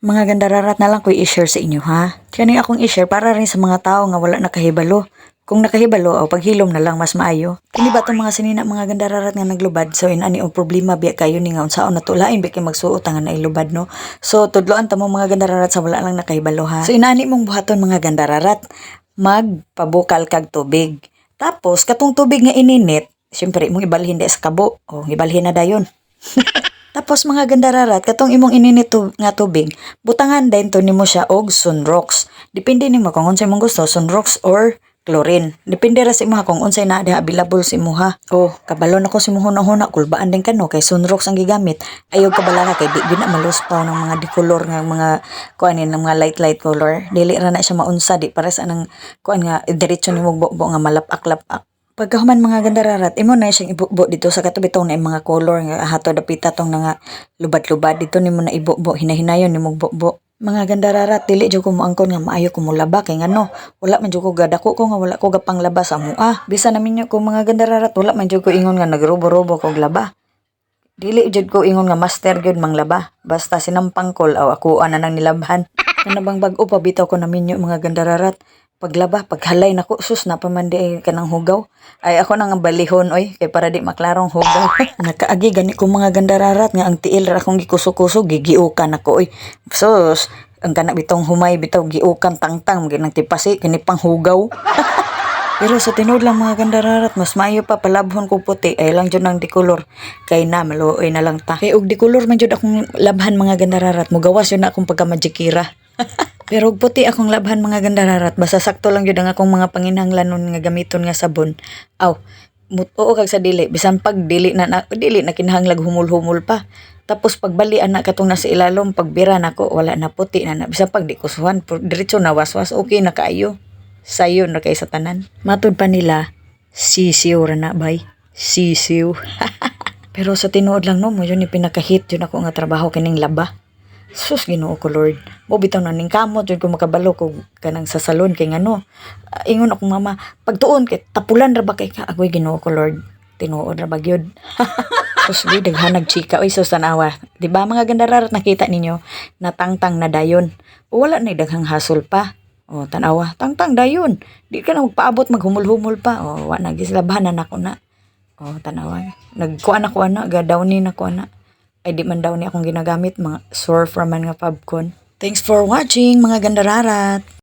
Mga gandararat, na lang ko i-share sa inyo, ha. Kani akong i-share para rin sa mga tao nga wala nakahibalo. Kung nakahibalo, o paghilom na lang, mas maayo. Kini ba tong mga sinina, mga gandararat, nga naglubad? So inani og problema biya kayo ni nga unsaon na to, lain biya kay magsuot nga nailubad, no? So tudloan ta mo, mga gandararat, sa wala lang nakahibalo, ha. So inani mong buhaton, mga gandararat, magpabukal kag tubig. Tapos katong tubig nga ininit, syempre imong ibalhin di sa kabo. O ibalhin na dayon. Tapos, mga gandararat, katong imong ininit nga tubig, butangan din to nimo siya og Sunrox. Depende nimo kung unsay imong gusto, Sunrox or chlorine. Depende ra sa imuha kung unsay na diha available sa imuha. Oh, kabalo na ko sa imong huna-huna, kulbaan din kano kay Sunrox ang gigamit. Ayaw kabalaka kay di gyud na maluspaw ng mga di-color nga mga kuan ng mga light light color. Dili ra na siya maunsa, di para sa nang kuan nga diretso nimo bubo nga malapak-lapak. Pagkahuman, mga gandararat, imo na siyang ibubo dito sa katubitong na mga color nga hato dapita tong nga lubad-lubad dito nimo na ibubo, hinahinayon nimo bubo. Mga gandararat, dili jud ko moangkon nga maayo ko molaba kay ngano, wala man jud ko gadako ko nga wala ko gapanglaba sa mua. Bisan naminyo ko, mga gandararat, wala man jud ko ingon nga nagrubo-rubo kog laba. Dili jud ko ingon nga master gyud manglaba. Basta sinampang kol aw ako na nang nilabhan. Kana bang bag-o pa bitaw ko naminyo, mga gandararat. Paglaba, paghalay nako, sus, naa pa man di ay kanang hugaw. Ay, ako na nga balihon oy kay para di maklarong hugaw. Nakaagi gani ko, mga gandararat, nga ang tiil ra akong gikuso-kuso, gigiukan ako oy. Sus, ang kana bitong humay bitaw giukan tangtang ginang tipasi kini pang hugaw. Pero sa tinuod lang, mga gandararat, mas maayo pa palabhon ko puti ay lang jud nang di-color kay na maluoy na lang ta. Kay og di-color man jud akong labhan, mga gandararat, mugawas jud na akong pagka-magikira. Pero og puti akong labhan, mga gandararat, basta sakto lang jud ang akong mga panginhanglanon nga gamiton nga sabon. Aw, mutuo kag sa dili, bisan pag dili na, na dili na kinahanglag humul-humul pa. Tapos pagbali ana katong nasa ilalom, pagbira nako, wala na, puti na na. Bisan pag di kusuhan, diretso na waswas, okay na kaayo. Sayo na kay sa tanan. Matud pa nila, sisiw ra na bay. Sisiw. Pero sa tinuod lang no, mo yun ni pinaka-hit yun ako nga trabaho kining laba. Sus, Ginoo ko Lord. Mo bitaw na ning kamot jud ko makabalo ko kanang sa salon kay ngano. Ah, ingon akong mama, pagtuon kay tapulan ra ba kay ka. Agoy, Ginoo ko Lord. Tinuod ra ba gyud. Sus, di daghanag chika oy, sus, tanawa. Di ba, mga gandararat, nakita ninyo natangtang na dayon. O, wala na daghang hasol pa. O, tanawa, tangtang dayon. Di ka na magpaabot maghumul-humul pa. O, wa na gislabahan na nako na. O, tanawa. Nagkuan ako ana, ga downy na ko ana. Ay, di man downy akong ginagamit, mga Surf raman nga Fabcon. Thanks for watching, mga gandararat.